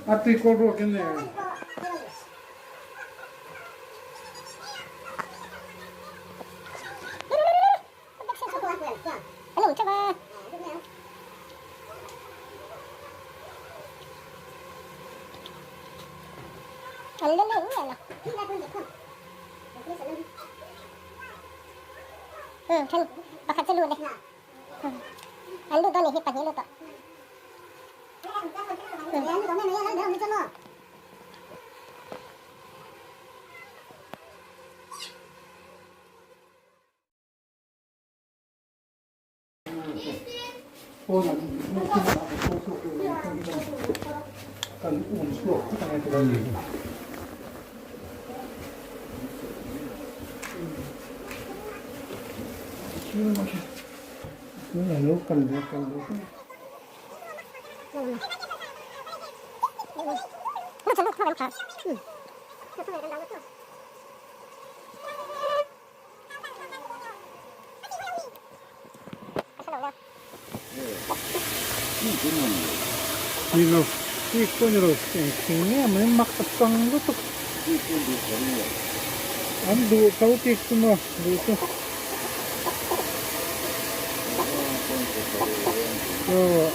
A tui kawl ruak in e. Kan um chhuak tak ang e ni. Lo kal ve kal ve. Ni lo bik pawh ni lo eng thing nge mai mak a chang lutuk an duh tho bik chu maw duh chu aw.